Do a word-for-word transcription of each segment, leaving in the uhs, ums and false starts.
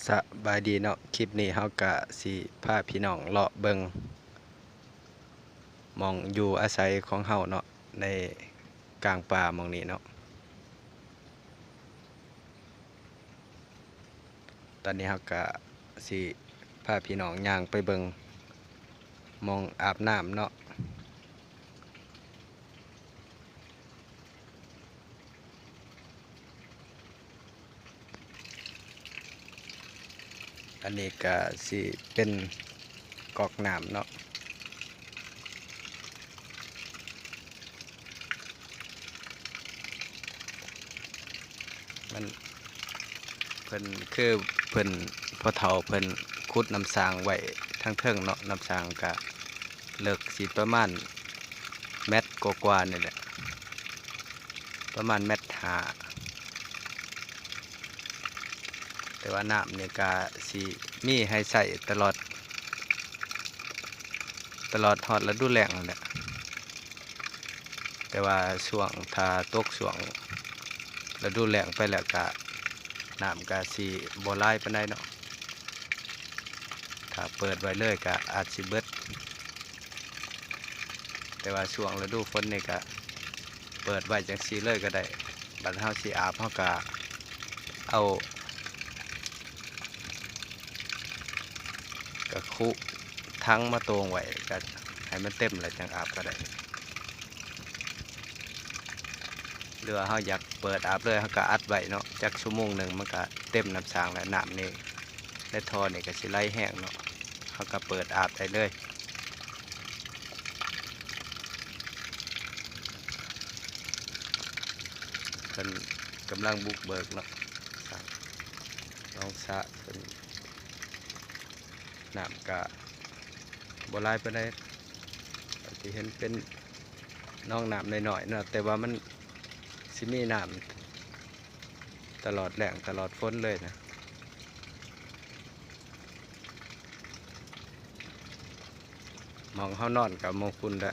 สบายดีเนาะ คลิปนี้เฮากะสิพาพี่น้องเลาะเบิ่งหม่องอยู่อาศัยของเฮาเนาะ ในกลางป่าหม่องนี้เนาะ ตอนนี้เฮากะสิพาพี่น้องย่างไปเบิ่งหม่องอาบน้ำเนาะ อันนี้กะสิเป็นก๊อกน้ำเนาะ มัน เพิ่นคือเพิ่น พ่อเฒ่าเพิ่นขุดน้ำสร้างไว้ทางเทิงเนาะ น้ำสร้างกะเลิกสิประมาณแมตรกว่าๆนี่แหละ ประมาณแมตรห้า แต่ว่าน้ำนี่กะสิมีให้ใช้ตลอด ตลอดฮอดฤดูแล้งนั่นแหละ แต่ว่าช่วง ถ้าตกช่วงฤดูแล้งไปแล้วกะ น้ำกะสิบ่หลายปานใดเนาะ ถ้าเปิดไว้เลยกะอาจสิเบิด แต่ว่าช่วงฤดูฝนนี่กะเปิดไว้จั่งซี้เลยกะได้ บัดเฮาสิอาบเฮากะเอา กะคุถังมาโต่งไว้ กะให้มันเต็มแล้วจั่งอาบกะได้ หรือว่าเฮาอยากเปิดอาบเลย เฮากะอัดไว้เนาะ จักชั่วโมงหนึ่งมันกะเต็มน้ำสร้างแล้ว น้ำนี่ในท่อนี่กะสิไหลแฮงเนาะ เฮากะเปิดอาบได้เลย เพิ่นกำลังบุกเบิกเนาะ สร้างหนองสระเพิ่น น้ำกะบ่หลายปานใด ที่เห็นเป็นหนองน้ำน้อยๆเนาะ แต่ว่ามันสิมีน้ำตลอดแล้งตลอดฝนเลยนะ หม่องเฮานอนกะหม่องพุ้นแหละ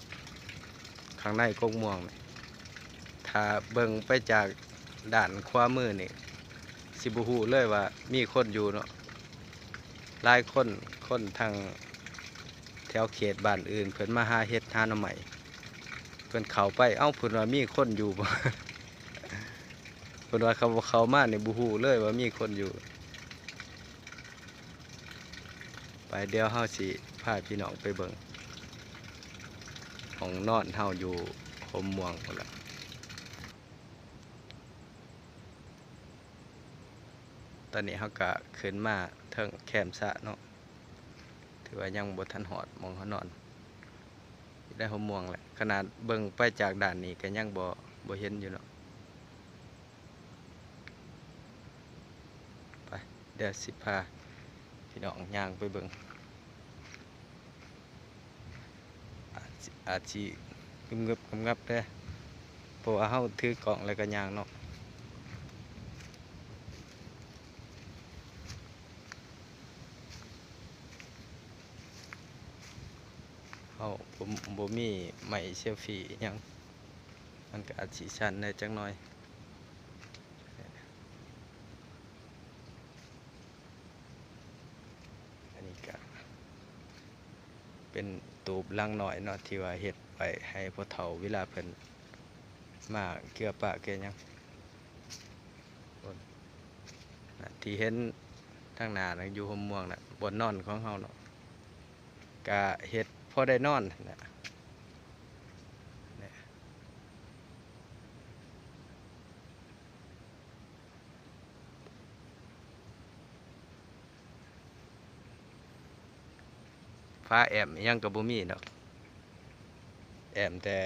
ข้างในกกม่วงนี่ ถ้าเบิ่งไปจากด้านขวามือนี่ สิบ่ฮู้เลยว่ามีคนอยู่เนาะ หลายคน คนทางแถวเขตบ้านอื่น เพิ่นมาหาเห็ดหาหน่อไม้ เพิ่นเข้าไป เอ้า เพิ่นว่ามีคนอยู่บ่ เพิ่นว่าเขาบ่เข้ามานี่บ่ฮู้เลยว่ามีคนอยู่ ไป เดี๋ยวเฮาสิพาพี่น้องไปเบิ่งห้องนอนเฮาอยู่โฮมม่วงพู้นล่ะ ตอนนี้เฮากะขึ้นมาเทิงแคมสระเนาะ ถือว่ายังบ่ทันฮอดหม่องเฮานอน อยู่ในโฮมม่วงแหละ ขนาดเบิ่งไปจากด้านนี้กะยังบ่ บ่เห็นอยู่เนาะ ไป เดี๋ยวสิพาพี่น้องย่างไปเบิ่ง อาจสิ อาจสิงึบๆงับๆเด้อ เพราะว่าเฮาถือกล้องแล้วกะย่างเนาะ เฮาบ่ บ่มีไม้เซลฟี่อิหยัง มันกะอาจสิสั่นแหน่จักหน่อย อันนี้กะเป็นตูบหลังน้อยเนาะ ที่ว่าเฮ็ดไว้ให้พ่อเฒ่าเวลาเพิ่นมาเกือป้าเกือหยัง นะ ที่เห็นทางหน้านะ อยู่โฮมม่วงนะ บ่อนนอนของเฮาเนาะ กะเฮ็ดพอได้นอนนะ เนี่ย ฝาแอ้มอิหยังกะบ่มีดอก แอ้มแต่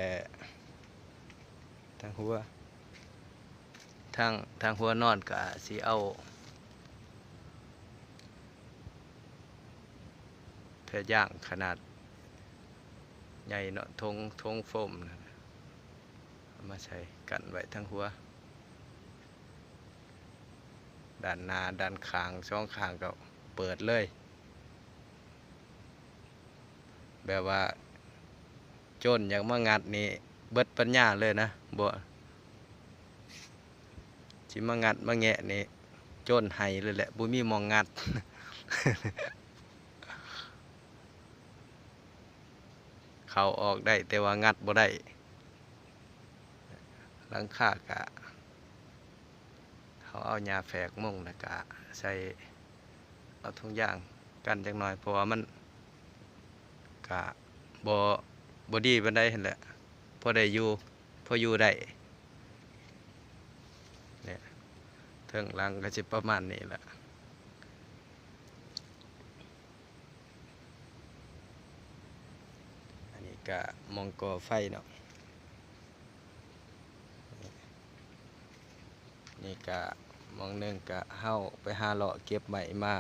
ทางหัว ทาง ทางหัวนอนกะสิเอาแผ่ยางขนาดใหญ่เนาะ ถง ถงโฟมนะ เอามาใส่กั้นไว้ทางหัว ด้านหน้าด้านข้างสองข้างกะเปิดเลย แบบว่าโจรอยากมางัดนี่เบิดปัญญาเลยนะ บ่ สิมางัดมาแงะนี่ โจนไห้เลยแหละ บ่มีหม่องงัด เข้าออกได้ แต่ว่างัดบ่ได้ หลังคากะ เขาเอาหญ้าแฝกมุงแล้วกะใส่ เอาถุงยางกันจักหน่อย เพราะว่ามันกะบ่ บ่ดีปานใดหั้นแหละ พอได้อยู่ พออยู่ได้ เนี่ย เทิงหลังก็สิประมาณนี้แหละ อันนี้กะหม่องก่อไฟเนาะ นี่กะหม่องหนึ่งกะเฮาไปหาเลาะเก็บไม้มา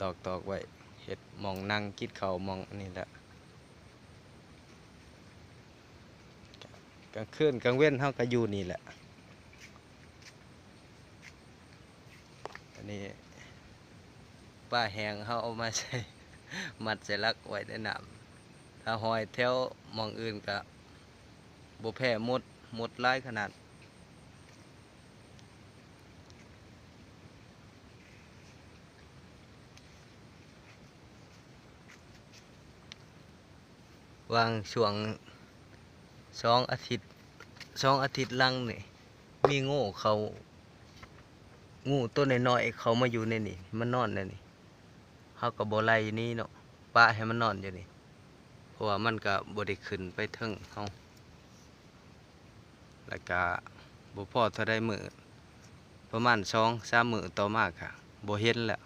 ตอกๆ ไว้ เฮ็ดหม่องนั่งกินข้าวหม่องอันนี้แหละ กลางคืนกลางเว็นเฮาก็อยู่นี่แหละ อันนี้ปลาแห้งเฮาเอามาใส่ มัดใส่ลักไว้ในน้ำ ถ้าหอยแถวหม่องอื่นก็บ่แพ้มด มดหลายขนาด หว่างช่วงสองอาทิตย์ สองอาทิตย์หลังนี่ มีงูเข้า งูตัวน้อยๆเข้ามาอยู่ในนี่ มันนอนในนี่ เฮาก็บ่ไล่หนีเนาะ ปะให้มันนอนอยู่นี่ เพราะว่ามันก็บ่ได้ขึ้นไปเทิงเฮา แล้วก็บ่พอเท่าใดมื้อ ประมาณสองสามมื้อต่อมาก็บ่เห็นแล้ว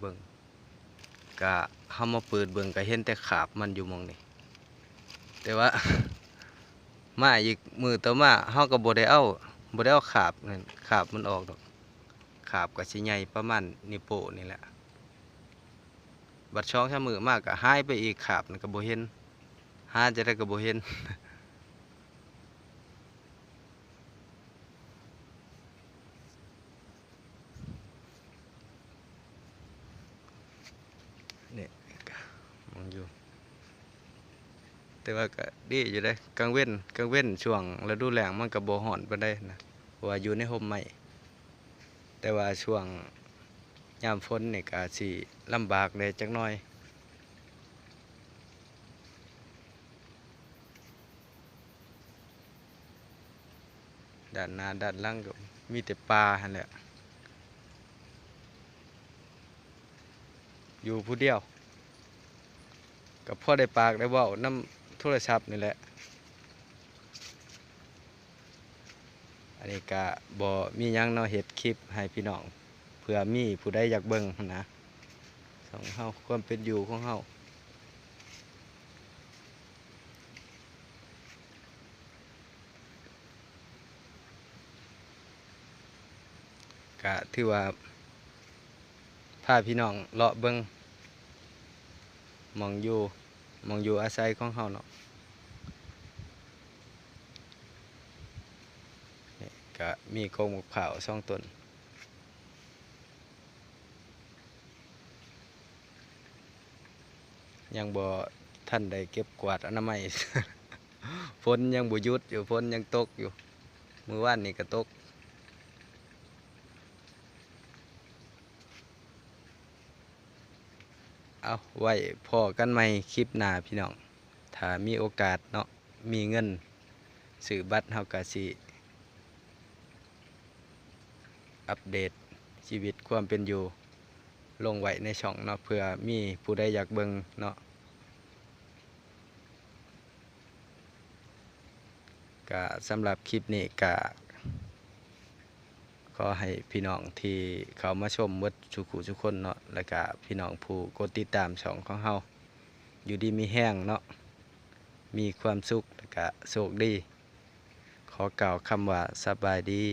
เบิ่ง ก็เฮามาเปิดเบิ่งก็เห็นแต่คราบมันอยู่หม่องนี้ แต่ว่า มาอีกมื้อต่อมา เฮาก็บ่ได้เอา บ่ได้เอาคราบนั่น คราบมันออกดอก คราบก็สิใหญ่ประมาณนิ้วโป้นี่แหละ บัดสองสามมื้อมาก็หายไปอีก คราบนั่นก็บ่เห็น หาจั่งใดก็บ่เห็น นี่ มองอยู่ แต่ว่าก็ดีอยู่เด้ กลางเว็น กลางเว็นช่วงฤดูแล้งมันก็บ่ร้อนปานใดนะ เพราะว่าอยู่ในร่มไม้ แต่ว่าช่วงยามฝนนี่ก็สิลำบากแหน่จักหน่อย ด้านหน้าด้านหลังก็มีแต่ป่าหั้นแหละ อยู่ผู้เดียว ก็พอได้ปากได้เว้านำโทรศัพท์นี่แหละ อันนี้ก็บ่มีหยังเนาะ เฮ็ดคลิปให้พี่น้อง เผื่อมีผู้ใดอยากเบิ่งหั้นนะ ช่องเฮา ความเป็นอยู่ของเฮา ก็ถือว่าพาพี่น้องเลาะเบิ่งหม่องอยู่ หม่องอยู่อาศัยของเฮาเนาะ นี่ก็มีกกมะพร้าวสองต้น ยังบ่ทันได้เก็บกวาดอนามัย ฝนยังบ่หยุดอยู่ ฝนยังตกอยู่ มื้อวานนี้ก็ตก เอา ไว้พ้อกันใหม่คลิปหน้าพี่น้อง ถ้ามีโอกาสเนาะ มีเงินซื้อบัตร เฮาก็สิอัปเดตชีวิตความเป็นอยู่ลงไว้ในช่องเนาะ เผื่อมีผู้ใดอยากเบิ่งเนาะ ก็สำหรับคลิปนี้ก็ขอให้พี่น้องที่เข้ามาชมเบิดซุผู้ซุคนเนาะ แล้วก็พี่น้องผู้กดติดตามช่องของเฮา อยู่ดีมีแฮงเนาะ มีความสุข แล้วก็โชคดี ขอกล่าวคำว่าสบายดี